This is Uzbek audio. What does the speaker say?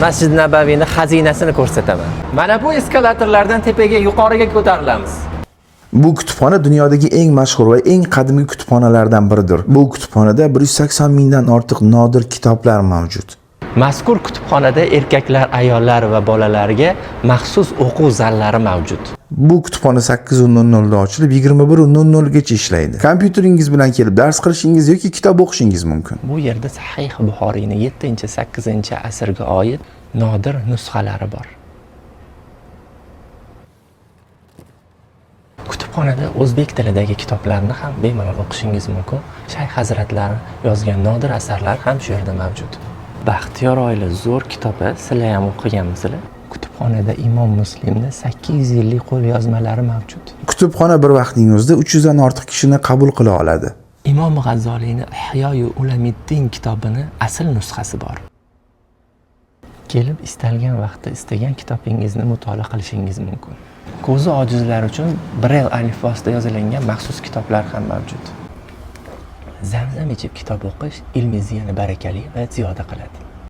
Masjid Nabaviyni xazinasini ko'rsataman. Mana bu eskalatorlardan tepaga, yuqoriga ko'tarilamiz. Bu kutubxona dunyodagi eng mashhur va eng qadimgi kutubxonalardan biridir. Bu kutubxonada 180 mingdan ortiq nodir kitoblar mavjud. Mazkur kutubxonada erkaklar, ayollar va bolalarga maxsus o'quv zallari mavjud. Bu kutubxona 8:00 da ochilib, 21:00 gacha ishlaydi. Kompyuteringiz bilan kelib dars qilishingiz yoki kitob o'qishingiz mumkin. Bu yerda Sahih Buxoriyni 7-8-asrga oid nodir nusxalari bor. Kutubxonada o'zbek tilidagi kitoblarni ham bemalol o'qishingiz mumkin. Shayx hazratlari yozgan nodir asarlar ham shu yerda mavjud. Baxtiyor oila zo'r kitobi, sizlar ham o'qiganmisizlar? Kutubxonada Imom Muslimni 800 yillik qo'lyozmalari mavjud. Kutubxona bir vaqtning o'zida 300 dan ortiq kishini qabul qila oladi. Imom G'azzoliyni Ihyoyu Ulamiddin kitobini asl nusxasi bor. Kelib istalgan vaqtda istagan kitobingizni mutolaa qilishingiz mumkin. Ko'zi ojizlar uchun Brel alifbosida yozilgan maxsus kitoblar ham mavjud. Zamzam ichib kitob o'qish ilmingizni yana barakali va ziyoda qiladi.